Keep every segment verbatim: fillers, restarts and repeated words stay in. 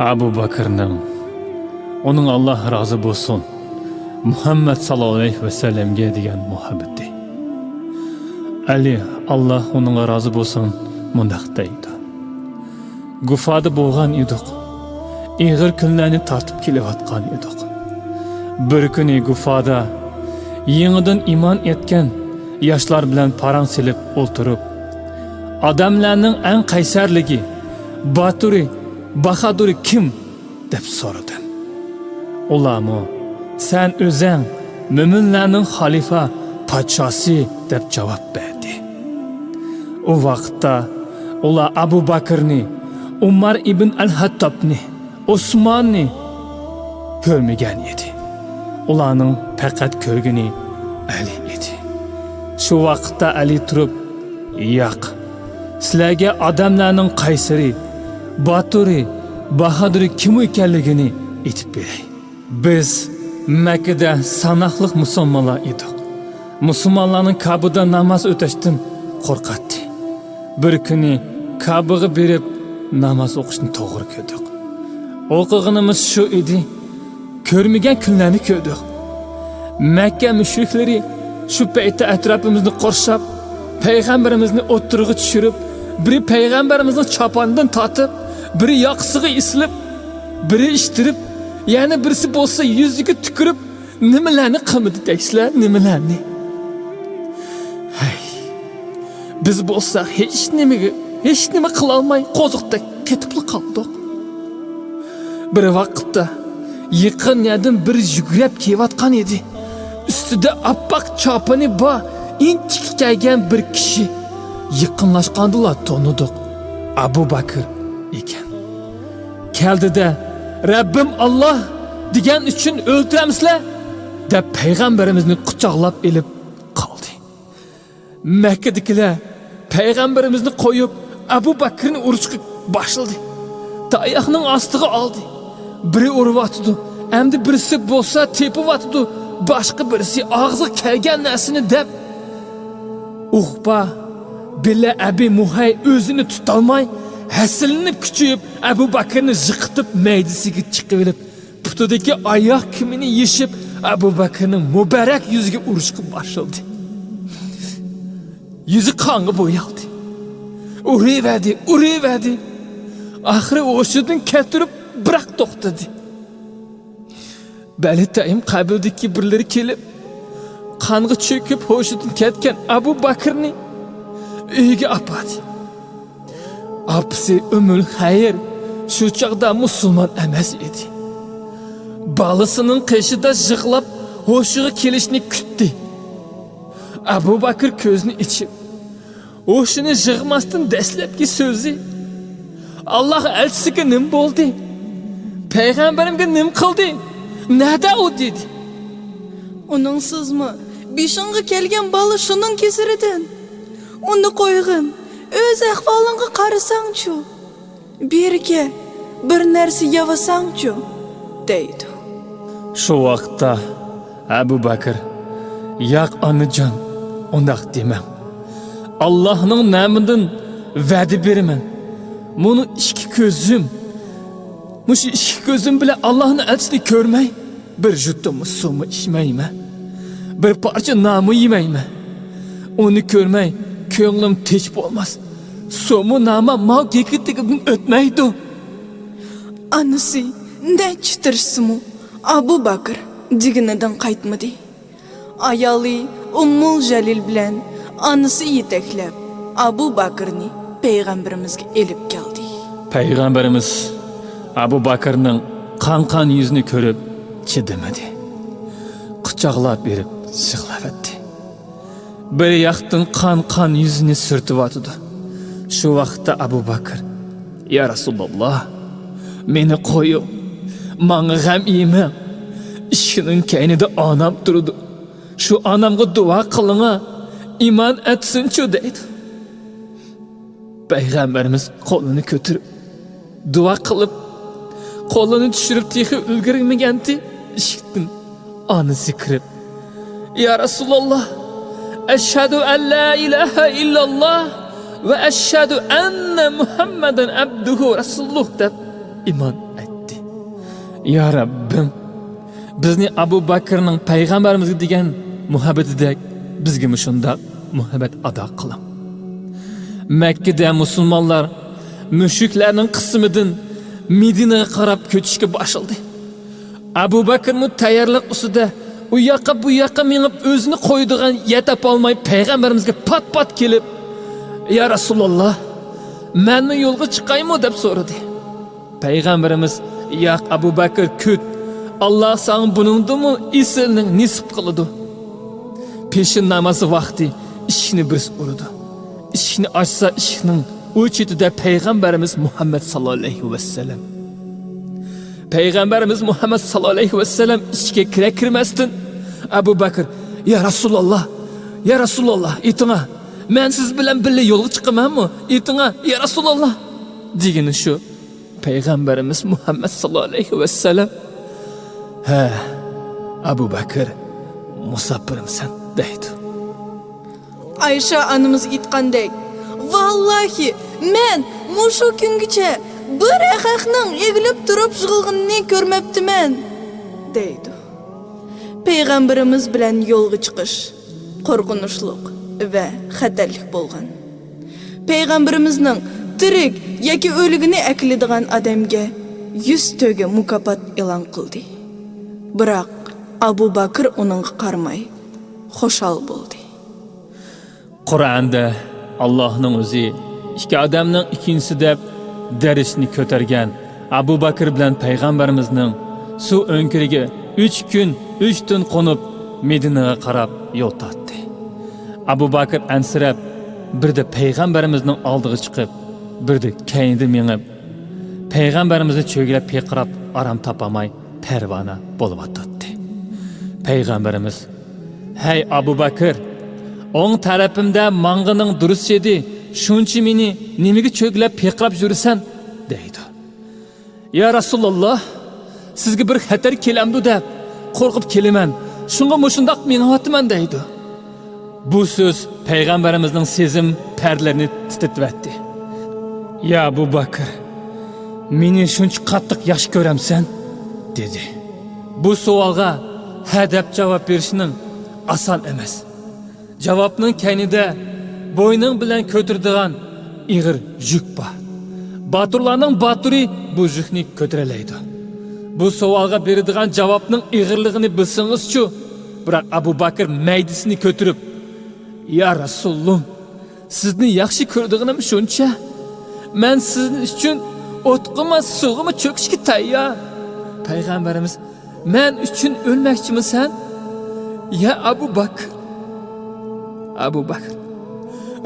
ئەبۇ بەكرنىڭ، ئۇنىڭ، ئاللا رازى بولسۇن، مۇھەممەد ساللاللاھۇ ئەلەيھى ۋەسەللەمگە دېگەن مۇھەببىتى. ئەلى، ئاللا ئۇنىڭغا رازى بولسۇن، مۇنداق دەيدۇ: گۇفادا بولغان ئىدۇق. ئېغىر كۈنلەرنى تارتىپ كېلىۋاتقان ئىدۇق. بىر كۈنى گۇفادا يېڭىدىن ئىمان ئېيتكەن ياشلار بىلەن پاراڭ سېلىپ ئولتۇرۇپ، ئادەملەرنىڭ ئەڭ قەيسەرلىكى، باتۇرى، باھادۇرى كىم؟ دەپ سورىدىم. ئۇلارمۇ، سەن ئۆزەڭ مۆمىنلەرنىڭ خەلىپە پادىشاسى، دەپ جاۋاب بەردى. ئۇ ۋاقىتتا ئۇلار ئەبۇ بەكرنى، ئۇمار ئىبن ئەل خەتتابنى، ئوسماننى كۆرمىگەن ئىدى. ئۇلارنىڭ پەقەت كۆرگىنى ئەلى ئىدى. شۇ ۋاقىتتا ئەلى تۇرۇپ، ياق، سىلەرگە ئادەملەرنىڭ قەيسىرى، باتۇرى، باھادۇرى كىم ئىكەنلىكىنى ئېيتىپ بېرەي. بىز مەككىدە ساناقلىق مۇسۇلمانلار ئىدۇق. مۇسۇلمانلارنىڭ كەبىدە ناماز ئۆتەشتىن قورقاتتى. بىر كۈنى كەبىگە بېرىپ ناماز ئوقۇشنى توغرا كۆردۇق. ئوقۇغىنىمىز شۇ ئىدى، كۆرمىگەن كۈنلەرنى كۆردۇق. مەككە مۈشرىكلىرى شۇ پەيتتە ئەتراپىمىزنى قورشاپ، پەيغەمبىرىمىزنى ئوتتۇرىغا چۈشۈرۈپ، بىرى پەيغەمبىرىمىزنىڭ چاپانىدىن تارتىپ، بىرى ياقىسىغا ئېسىلىپ، بىرى ئىتتىرىپ، يەنە بىرسى بولسا يۈزىگە تۈكۈرۈپ، نېمىلەرنى قىلمىدى دەيسىلەر، نېمىلەرنى؟ ھەي، بىز بولسا ھېچ نېمىگە، ھېچ نېمە قىلالماي قوزۇقتەك قېتىپلا قالدۇق. بىر ۋاقىتتا يېقىن يەردىن بىرى يۈگۈرۈپ كېلىۋاتقان ئىدى. ئۈستىدە ئاپئاق چاپىنى بار، ئىنچىكە كىيگەن بىر كىشى. يېقىنلاشقاندىلا تونۇدۇق، ئەبۇ بەكىر ئىكەن. كەلدى-دە، «رەببىم ئاللا دېگەن ئۈچۈن ئۆلتۈرەمسىلەر؟» دەپ پەيغەمبىرىمىزنى قۇچاقلاپ ئېلىپ قالدى. مەككىدىكىلەر پەيغەمبىرىمىزنى قويۇپ، ئەبۇ بەكرىنى ئۇرۇشقا باشلىدى. تاياقنىڭ ئاستىغا ئالدى. بىرى ئۇرۇۋاتىدۇ، ئەمدى بىرسى بولسا تېپىۋاتىدۇ، باشقا بىرسى ئاغزىغا كەلگەن نەرسىنى دەپ. ئۇقبا بىلە ئەبى مۇھەي ئۆزىنى تۇتالماي، ھەسسىلىنىپ كۈچىيىپ، ئەبۇ بەكرىنى يىقىتىپ، مەيدىسىگە چىقىۋېلىپ، پۇتىدىكى ئاياغ كىيىمىنى يېشىپ، ئەبۇ بەكرىنىڭ مۇبارەك يۈزىگە ئۇرۇشقا باشلىدى. يۈزى قانغا بويالدى. ئۇرۇۋەردى، ئۇرۇۋەردى. ئاخىرى ھوشىدىن كەتتۈرۈپ، بىراق توختىدى. بەنى تەيىم قەبىلىدىكى بىرلىرى كېلىپ، قانغا چۆكۈپ ھوشىدىن كەتكەن ئەبۇ بەكرىنى ئۆيىگە ئاپاردى. ئاپىسى ئۈممۈل خەير شۇ چاغدا مۇسۇلمان ئەمەس ئىدى. بالىسىنىڭ قېشىدا يىغلاپ ھوشىغا كېلىشىنى كۈتتى. ئەبۇ بەكىر كۆزىنى ئېچىپ، ھوشىنى يىغماستىن دەسلەپكى سۆزى، «ئاللاھ ئەلچىسىگە نېمە بولدى؟ پەيغەمبىرىمگە نېمە قىلدى؟ نەدە ئۇ؟» دېدى. «ئۇنىڭسىزمۇ بېشىڭغا كەلگەن بالا شۇنىڭ كېسىرىدىن. ئۇنى قويغىن، ئۆز ئەھۋالىڭغا قارىساڭچۇ؟ بېرىكە، بىر نەرسە يەۋالساڭچۇ؟» دەيدۇ. شۇ ۋاقىتتا ئەبۇ بەكىر، «ياق، ئانىجان، ئۇنداق دېمەڭ. ئاللاھنىڭ نامىدىن ۋەدە بېرىمەن. مۇنۇ ئىككى كۆزۈم، مۇشۇ ئىككى كۆزۈم بىلەن ئاللاھنىڭ ئەلچىسىنى كۆرمەي، بىر يۇتۇم سۇمۇ ئىچمەيمەن. بىر پارچە نانمۇ يېمەيمەن. ئۇنى كۆرمەي، كۆڭلۈم تىنچ بولماس. سۇمۇ نانمۇ ماۋۇ كېكىرتىكىمدىن ئۆتمەيدۇ.» ئانىسى نەچچە تىرىشسىمۇ، ئەبۇ بەكىر دېگىنىدىن قايتمىدى. ئايالى ئۇممۇل جەلىل بىلەن ئانىسى يېتەكلەپ، ئەبۇ بەكىرنى پەيغەمبىرىمىزگە ئېلىپ كەلدى. پەيغەمبىرىمىز ئەبۇ بەكىرنىڭ قان-قان يۈزىنى كۆرۈپ چىدىمىدى. قۇچاقلاپ بېرىپ يىغلاۋەتتى. بىر ياقتىن قان-قان يۈزىنى سۈرتۈۋاتىدۇ. شۇ ۋاقىتتا ئەبۇ بەكىر، «يا رەسۇلاللا، مېنى قويۇڭ، ماڭا غەم يېمەڭ. ئىشىكنىڭ كەينىدە ئانام تۇرىدۇ. شۇ ئانامغا دۇئا قىلىڭا، ئىمان ئەتسۇنچۇ» دەيدۇ. پەيغەمبىرىمىز قولىنى كۆتۈرۈپ، دۇئا قىلىپ، قولىنى چۈشۈرۈپ تېخى ئۈلگۈرمىگەنتى، ئىشىكتىن ئانىسى كىرىپ، «يا رەسۇلاللا، ئەشھەدۇ ئەن لا ئىلاھە ئىللاللا ۋە ئەشھەدۇ ئەننە مۇھەممەدەن ئەبدۇھۇ ۋە رەسۇلۇھ» دەپ ئىمان ئېيتتى. يا رەببىم، بىزنى ئەبۇ بەكرنىڭ پەيغەمبىرىمىزگە دېگەن مۇھەببىتىدەك بىزگىمۇ شۇنداق مۇھەببەت ئاتا قىلىڭ. مەككىدە مۇسۇلمانلار مۈشرىكلەرنىڭ قىسىمىدىن مەدىنىگە قاراپ كۆچۈشكە باشلىدى. ئەبۇ بەكرمۇ تەييارلىق ئۈستىدە ئۇ ياققا بۇ ياققا مېڭىپ، ئۆزىنى قويىدىغان يەر تاپالماي پەيغەمبىرىمىزگە پات-پات كېلىپ، يا رەسۇلاللا، مەنمۇ يولغا چىقايمۇ دەپ سورىدى. پەيغەمبىرىمىز، ياق ئەبۇ بەكر، كۈت، ئاللا ساڭا بۇنىڭدىنمۇ ئېسىلنى نېسىپ قىلىدۇ. پېشىن نامازى ۋاقتى ئىشىكنى بىرسى ئۇرىدۇ. ئىشىكنى ئاچسا ئىشىكنىڭ ئۇ چېتىدە پەيغەمبىرىمىز مۇھەممەد ساللاللاھۇ ئەلەيھى ۋەسەللەم. پەيغەمبىرىمىز مۇھەممەد ساللاللاھۇ ئەلەيھى ۋەسەللەم ئىچكە كىرە كىرمەستىن ئەبۇ بەكر، يا رەسۇلاللا، يا رەسۇلاللا، ئېيتىڭا، مەن سىز بىلەن بىللە يولغا چىقىمەنمۇ؟ ئېيتىڭا، يا رەسۇلاللا، دېگىنى شۇ. پەيغەمبىرىمىز مۇھەممەد ساللاللاھۇ ئەلەيھى ۋەسەللەم، ھە، ئەبۇ بەكر، مۇساپىرمسەن؟ دەيدۇ. ئايشە ئانىمىز ئېيتقاندەك، ۋاللاھى، مەن مۇشۇ كۈنگىچە بىر خەقنىڭ ئېگىلىپ تۇرۇپ يىغلىغىنىنى كۆرمەپتىمەن، دەيدۇ. پەيغەمبىرىمىز بىلەن يولغا چىقىش قورقۇنچلۇق ۋە خەتەرلىك بولغان. پەيغەمبىرىمىزنىڭ تىرىك ياكى ئۆلۈكىنى ئەكېلىدىغان ئادەمگە يۈز تۆگە مۇكاپات ئېلان قىلدى. بىراق ئەبۇ بەكر ئۇنىڭغا قارىماي، خۇشال بولدى. قۇرئاندا ئاللاھنىڭ ئۆزى ئىككى ئادەمنىڭ ئىككىنچىسى دەپ دەرىجىسىنى كۆتەرگەن ئەبۇ بەكر بىلەن پەيغەمبىرىمىزنىڭ سۇ ئۆڭكۈرىگە ئۈچ كۈن، ئۈچ تۈن قونۇپ، مەدىنىگە قاراپ يول تارتتى. ئەبۇ بەكر ئەنسىرەپ، بىردە پەيغەمبىرىمىزنىڭ ئالدىغا چىقىپ، بىردە كەينىدە مېڭىپ، پەيغەمبىرىمىزنى چۆگىلەپ پىرقىراپ ئارام تاپالماي پەرۋانە بولۇۋاتاتتى. پەيغەمبىرىمىز، ھەي ئەبۇ بەكر، ئوڭ تەرىپىمدە ماڭغىنىڭ دۇرۇس ئىدى، شۇنچە مېنى نېمىگە چۆگىلەپ پىرقىراپ يۈرىسەن؟ دەيدۇ. يا رەسۇلاللا، سىزگە بىر خەتەر كېلەمدۇ دەپ قورقۇپ كېلىمەن، شۇڭا مۇشۇنداق مېڭىۋاتىمەن، دەيدۇ. بۇ سۆز پەيغەمبىرىمىزنىڭ سېزىم پەردىلىرىنى تىترىتىۋەتتى. يا ئەبۇ بەكر، مېنى شۇنچە قاتتىق ياخشى كۆرەمسەن؟ دېدى. بۇ سوئالغا ھە دەپ جاۋاب بېرىشنىڭ ئاسان ئەمەس. جاۋابنىڭ كەينىدە بوينۇڭ بىلەن كۆتۈرىدىغان ئېغىر يۈك بار. باتۇرلارنىڭ باتۇرى بۇ يۈكنى كۆتۈرەلەيدۇ. بۇ سوئالغا بېرىدىغان جاۋابنىڭ ئېغىرلىقىنى بىلسىڭىزچۇ؟ بىراق ئەبۇ بەكر مەيدىسىنى كۆتۈرۈپ، يا رەسۇلۇم، سىزنى ياخشى كۆرىدىغىنىم شۇنچە. مەن سىزنىڭ ئۈچۈن ئوتقىمۇ، سۇغىمۇ چۆكۈشكە تەييار. پەيغەمبىرىمىز، مەن ئۈچۈن ئۆلمەكچىمىسەن؟ يا ئەبۇ بەكر. ئەبۇ بەكر،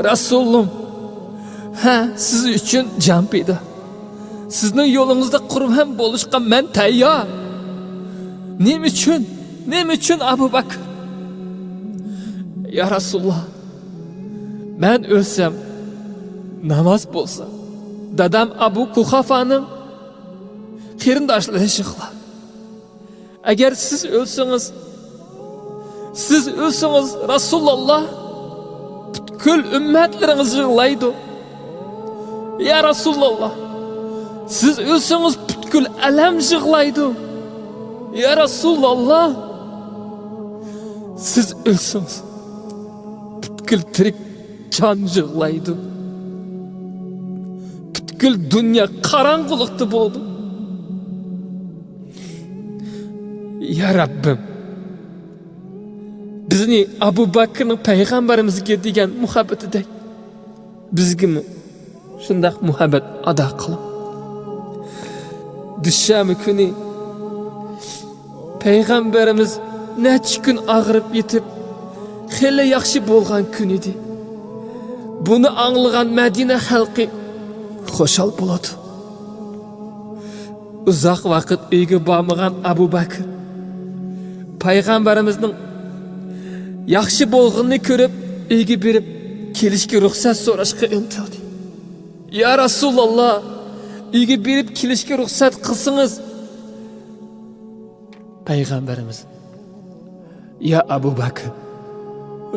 رەسۇلۇم، ھە، سىز ئۈچۈن جان پىدا. سىزنىڭ يولىڭىزدا قۇربان بولۇشقا مەن تەييار. نېمە ئۈچۈن؟ نېمە ئۈچۈن ئەبۇ بەكر؟ يا رەسۇلاللا، مەن ئۆلسەم، ناماز بولسا، دادام ئەبۇ قۇھافانىڭ قېرىنداشلىرى يىغلار. ئەگەر سىز ئۆلسىڭىز، سىز ئۆلسىڭىز، رەسۇلاللا، پۈتكۈل ئۈممەتلىرىڭىز يىغلايدۇ. يا رەسۇلاللا، سىز ئۆلسىڭىز، پۈتكۈل ئالەم يىغلايدۇ. يا رەسۇلاللا، سىز ئۆلسىڭىز، پۈتكۈل تىرىك جان يىغلايدۇ. پۈتكۈل دۇنيا قاراڭغۇلۇقتا بولىدۇ. يا رەببىم، بىزنى ئەبۇ بەكرنىڭ پەيغەمبىرىمىزگە دېگەن مۇھەببىتىدەك بىزگىمۇ شۇنداق مۇھەببەت ئاتا قىلىڭ. دۈشەنبە كۈنى پەيغەمبىرىمىز نەچچە كۈن ئاغرىپ يېتىپ، خېلى ياخشى بولغان كۈن ئىدى. بۇنى ئاڭلىغان مەدىنە خەلقى خۇشال بولىدۇ. ئۇزاق ۋاقىت ئۆيگە بارمىغان ئەبۇ بەكىر پەيغەمبىرىمىزنىڭ ياخشى بولغىنىنى كۆرۈپ، ئۆيگە بېرىپ كېلىشكە رۇخسەت سوراشقا ئىنتىلدى. يا رەسۇلاللا، ئۆيگە بېرىپ كېلىشكە رۇخسەت قىلسىڭىز. پەيغەمبىرىمىز، يا ئەبۇ بەكىر،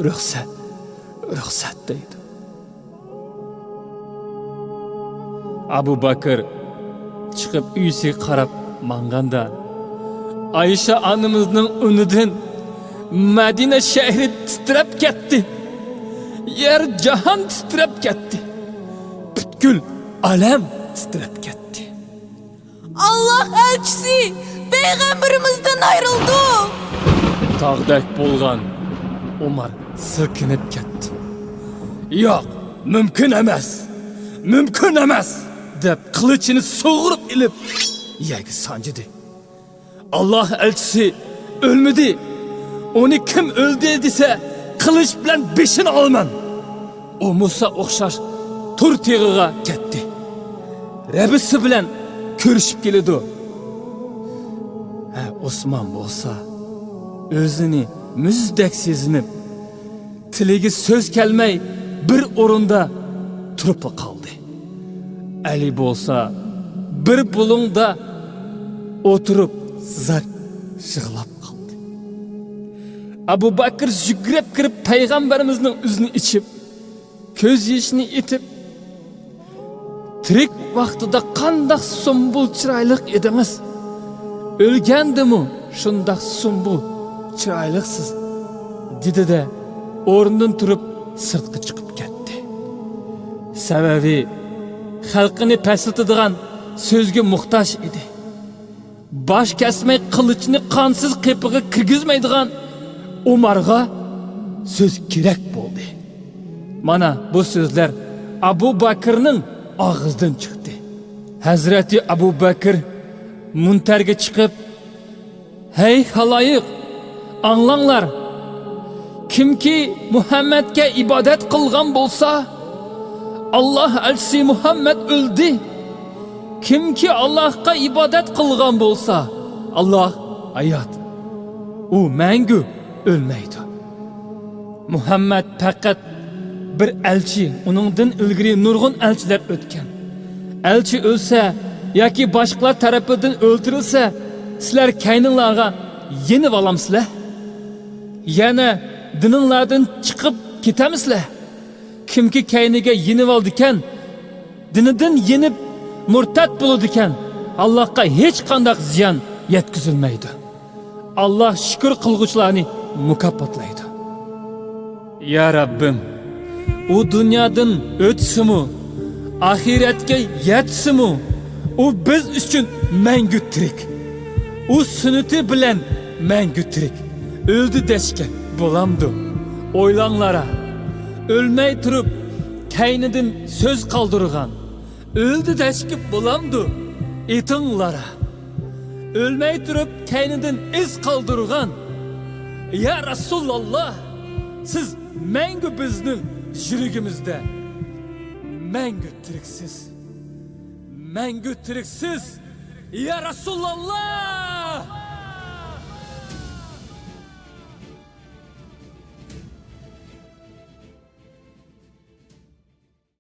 رۇخسەت، رۇخسەت دەيدۇ. ئەبۇ بەكىر چىقىپ ئۆيىسىگە قاراپ ماڭغاندا، ئايشە ئانىمىزنىڭ ئۈنىدىن مەدىنە شەھىرى تىترەپ كەتتى. يەر جاھان تىترەپ كەتتى. پۈتكۈل ئالەم تىترەپ كەتتى. ئاللاھ ئەلچىسى پەيغەمبىرىمىزدىن ئايرىلدى. تاغدەك بولغان ئومار سىلكىنىپ كەتتى. ياق، مۇمكىن ئەمەس، مۇمكىن ئەمەس، دەپ قىلىچىنى سۇغۇرۇپ ئېلىپ يەرگە سانجىدى. ئاللاھ ئەلچىسى ئۆلمىدى. ئۇنى كىم ئۆلدى دېسە، قىلىچ بىلەن بېشىنى ئالىمەن. ئۇ مۇسا ئوخشاش تۇر تېغىغا كەتتى. رەببىسى بىلەن كۆرۈشۈپ كېلىدۇ. ھە، ئوسمان بولسا ئۆزىنى مۇزدەك سېزىنىپ، تىلىگە سۆز كەلمەي بىر ئورۇندا تۇرۇپلا قالدى. ئەلى بولسا بىر بۇلۇڭدا ئولتۇرۇپ زار يىغلاپ قالدى. ئەبۇ بەكىر يۈگرەپ كىرىپ پەيغەمبىرىمىزنىڭ يۈزىنى ئېچىپ، كۆز يېشىنى ئېتىپ، تىرىك ۋاقتىدا قانداق سۇمبۇل چىرايلىق ئىدىڭىز، ئۆلگەندىمۇ شۇنداق سۇمبۇل چىرايلىقسىز، دېدى-دە، ئورنىدىن تۇرۇپ سىرتقا چىقىپ كەتتى. سەۋەبى، خەلقىنى پەسىلتىدىغان سۆزگە موھتاج ئىدى. باش كەسمەي قىلىچنى قانسىز قېپىغا كىرگۈزمەيدىغان ئومارغا سۆز كېرەك بولدى. مانا بۇ سۆزلەر ئەبۇ بەكىرنىڭ ئاغزىدىن چىقتى. ھەزرىتى ئەبۇ بەكىر مۇنتەرگە چىقىپ، ھەي خالايىق، ئاڭلاڭلار! كىمكى مۇھەممەدكە ئىبادەت قىلغان بولسا، ئاللاھ ئەلچىسى مۇھەممەد ئۆلدى. كىمكى ئاللاھقا ئىبادەت قىلغان بولسا، ئاللاھ ھايات. ئۇ مەڭگۈ ئۆلمەيدۇ. مۇھەممەد پەقەت بىر ئەلچى، ئۇنىڭدىن ئىلگىرى نۇرغۇن ئەلچىلەر ئۆتكەن. ئەلچى ئۆلسە ياكى باشقىلار تەرىپىدىن ئۆلتۈرۈلسە، سىلەر كەينىڭلارغا يېنىۋالامسىلەر؟ يەنە دىنىڭلاردىن چىقىپ كېتەمسىلەر؟ كىمكى كەينىگە يېنىۋالىدىكەن، دىنىدىن يېنىپ مۇرتەت بولىدىكەن، ئاللاھقا ھېچقانداق زىيان يەتكۈزۈلمەيدۇ. ئاللاھ شۈكۈر قىلغۇچىلارنى مۇكاپاتلايدۇ. يا رەببىم، ئۇ دۇنيادىن ئۆتسىمۇ، ئاخىرەتكە يەتسىمۇ، ئۇ بىز ئۈچۈن مەڭگۈ تىرىك. ئۇ سۈننىتى بىلەن مەڭگۈ تىرىك. ئۆلدى دەشكە بولامدۇ؟ ئويلاڭلارا. ئۆلمەي تۇرۇپ كەينىدىن سۆز قالدۇرغان. ئۆلدى دەشكە بولامدۇ؟ ئېيتىڭلارا. ئۆلمەي تۇرۇپ كەينىدىن ئىز قالدۇرغان. يا رەسۇلاللا، سىز مەڭگۈ بىزنىڭ يۈرىكىمىزدە. مەڭگۈ تىرىكسىز. مەڭگۈ تىرىكسىز. يا رەسۇلاللا!